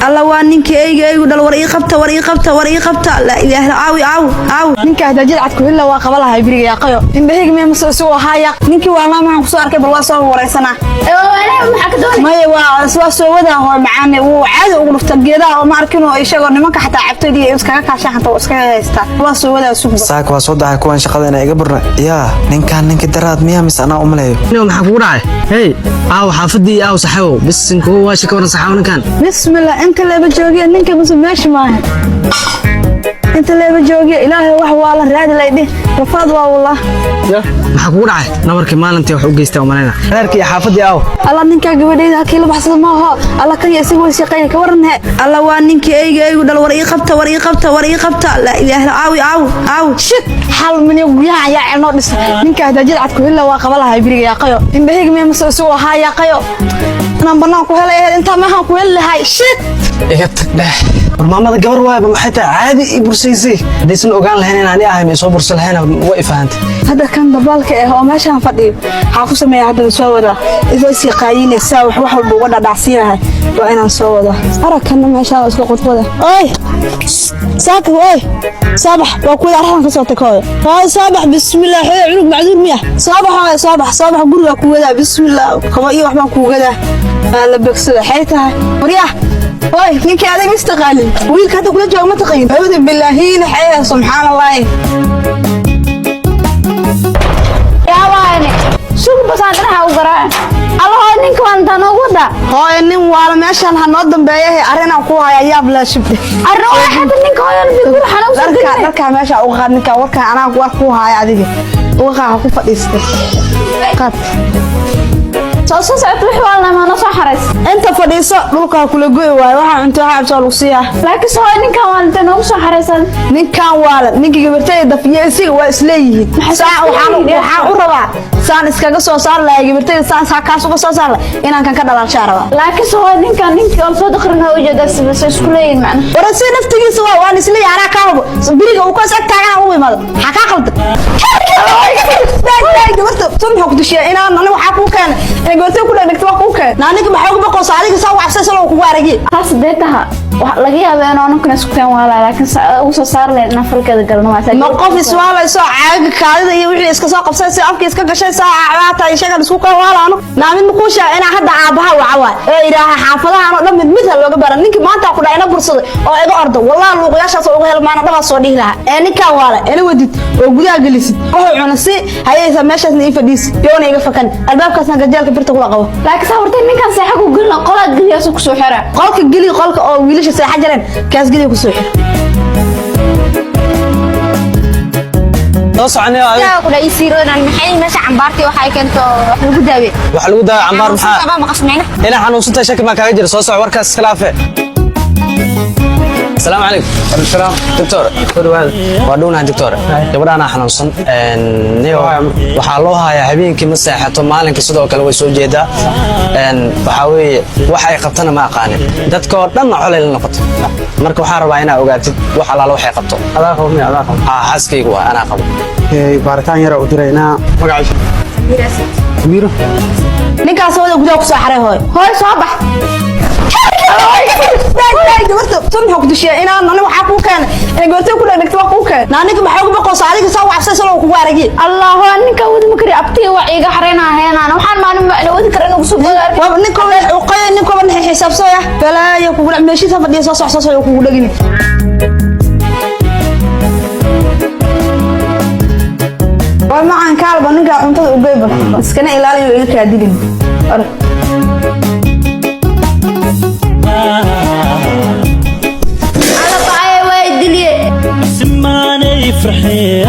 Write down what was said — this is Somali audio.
Alla, waa ninkii eyga eygu dhal. War ii qabta, war ii qabta, war ii qabta! Laa ilaaha, caawi, caawi, caawi! Ninka hadaajid cad ku hilla waa qaba lahay biriga yaaqayo indhahayga miya mase isagoo ahaa yaaq. Ninkii waa maamahan kusoo arkay, bal waa soo wareysanaa. Maya, waa soo wadaa hooy macaane. Wuu caadi ugu dhufta geedaha oo ma arkin oo isagoo nimanka xataa cabtoyd iyo iskaga kaashaan, xataa waa iskaga haystaa. Waa soo wadaa, sugba. Saaka waa soo dahay kuwan shaqada inay iga burna. Yaa ninkan? Ninka daraad miyaa mise anaa u maleeyo? Nin, maxaa kugu dhacay? Hey, aaw xaafadii, aaw saxabow, bisinko waa shaka waran saxaabo ninkan. Bismillah, inta leeba joogiya ninka mase meesha maaha? Inta leeba joogiya. Ilaahay, wax waa la raadi laydhi, rafaad waa wallah. Maxaa kugu dhacay? Nabarkii maalintii wax u geystay oo malayna reerkii iyo xaafadii aaw. Alla, ninkaa gabadhayda halkii la baxsada ma aho. Alla, kan iyo isaga way shaqeeya, ka waran he. Alla, waa ninkii eyga eygu dhal. War ii qabta, war ii qabta, war ii qabta! Laa ilaaha, caawi, caawi, caawi! Shit, xal mani guryaha ayaa celnoo dhisa. Ninka hadaajid cad ku hilla waa qaba lahay biriga yaaqayo indhahayga miya mase isagoo ahaa yaaqayo? Inaan bannaan ku helay ahayd, intaa maahan ku heli lahay. Shit. Iga tag dheh. War maamada gabar waayba, maxay tahay caadi ii bursaysay? Haddaysan ogaan lahayn in ani ahay ma soo bursan lahayn, waa i fahantay. Hadda kan dabaalka ah oo meeshaan fadhiyo waxaa ku sameeya haddana soo wadaa isoo qaayinaysaa, wax walba uga dhadhacsiinahay. Waa inaan soo wadaa. Aragkana meeshaan waa iska qudqoda. Oy saaka, oy saabax, waa kuwada arxan ka soo tag. Hooyo, hooyo, saabax. Bismillah, hooyo, cunug macduur miya? Saabax hooyo, saabax, saabax, guriga ku wadaa. Bismillah, kaba iyo waxbaan kuu gadaa. Waa la bogsada. Xay tahay waryaah? Oy, ninkii adag mistaqaanin, wiilka hadda kula jooga ma taqanin? Acuudu billaahiina, xee, subxaan allahi. Yaabaani suuq basaan dhinaca u garaac. Alla hooy, ninka waan intaa noogu wadaa. Hooyo, nin waala meeshaan ha noo dambeeya. Arrinaan ku haya yaab laa shibde. Arrin waa xata ninka hooyan guri xana u soo dharka gelin. Dharkaa meesha uga qaad ninka. Warkaan anaa war ku haya, adiga uga qaad, ha ku fadhiista, qaad. Soo soo socota wixii waa lama noo soo xarays. Inta fadhiiso, dhulka ha kula go'i waayo. Waxaa cunto, waxaa cabso lagu siiyaa. Laakiin soo ninkan waa intee noogu soo xaraysan? Ninkan waala, ninkii gabartayda dafiyo isiga waa isleeyihiin. Maxay Saan waxaan isleeyihiin? Waxaan u rabaa saan iskaga soo saar lahay gabartayda, saan saa kaas uga soo saar lahay, inaan kan ka dhalaalshaa rabaa. Laakiin soo ninkan ninkii oo soo daqrina u jeedaa sibase isku leeyihiin macna. War si naftigiisa waan isleeyahay, anaa kaa hubo. Beriga uu ka sag taagan u imaado, maxaa kaa qaldan? Gabarta sun maxaa ku tushiya? Inaan aniga waxaa kuu keenay inay gabartay ku dhegdhegto waa kuu keenay. Naa ninka maxaa uga baqaysa adiga? Saa wacabsay salo kugu aragiye. Taas dee taha waxa laga yaabaa inuu anukuna isku keen waalaa, laakiin ugu soo saar lahayd inaan falkeeda galno waa Ma qof iswaalayso caaga kaadida iyo wixii iska soo qabsay si afkii iska gashay saa cabaata ishagan isku keen waalaano? Naa mid makuu sheega inaa hadda aabbaha waca waay ee idhaaha xaafadahan oo dhan mid mid ha looga baran. Ninkii maanta ku dhaca ina bursaday oo iga ordo, wallahi luuqyaashaas oo uga helmaana dhabaa soo dhihi lahaa. Ee ninkan waala ina wadid oo gudaha gelisid, wuxuu cuna si hayaysa meeshaasna ii fadhiisi, yoona iga fakan albaabkaasna gajeelka birta kula qabo. Laakiin saa hortay ninkan seexa ku gelina, qolaad geliyaasoo kusoo xira. Qolka geli, qolka oo wiilasha seexa jareen kaas geli, kusoo xir. Soo soconay adiga. Yaa ku dhahay siirodan, maxay meesha cambaartii waxay keento wax lagu daawe. Waxa lagu daawa cambaar maxaa? Baa maqas macna. Inaa xanuunsantahay shaki maa kaaga jira? Soo soco, warkaas iskilaafe. Asalaamu calaykum. Salaam doctor. Waa dhownahay doctor. Gabadhaanaa xanuunsan niyo waxaa loo hayaa habeenkii ma seexato, maalinkii sidoo kale way soo jeedaa. Waxaa weeye wax ay qabtana ma aqaanin, dadka oo dhanna colay la noqoto. Marka waxaan rabaa inaa ogaatid wax alaala waxay qabto. Adaa qabo miya? Adaa qabo? Aa, xaaskaygu waa, anaa qabo. Baaritaan yara u diraynaa. Magaciisa Miro. Ninkaas wada gudaha kusoo xaray hooy. Hooy, soo bax. Gabarta sun maxaa ku tushiya? Inaan aniga waxaa kuu keenay inay gabartay ku dhegdhegto waa kuu keenay. Naa ninka maxaa uga baqaysa adiga? Saa wacabsay salo kugu aragiye. Allah, hooy, ninka wadi ma kari abtiga waa iiga xareyna heenaan waxaan maalin ma wadi kara inuu kusoo bodo. Waa ninkooba uqay, ninkooba xisaabsooya balaayo kugu dhac. Meeshiisa fadhiya, soo soc, soo soc kugu dhegini. Waa macaan kaalba ninkaa cuntada u geyba, iskana ilaaliyo iga kaa dilin. Orod. Alla bacay, way diliye. Simaanay farxee.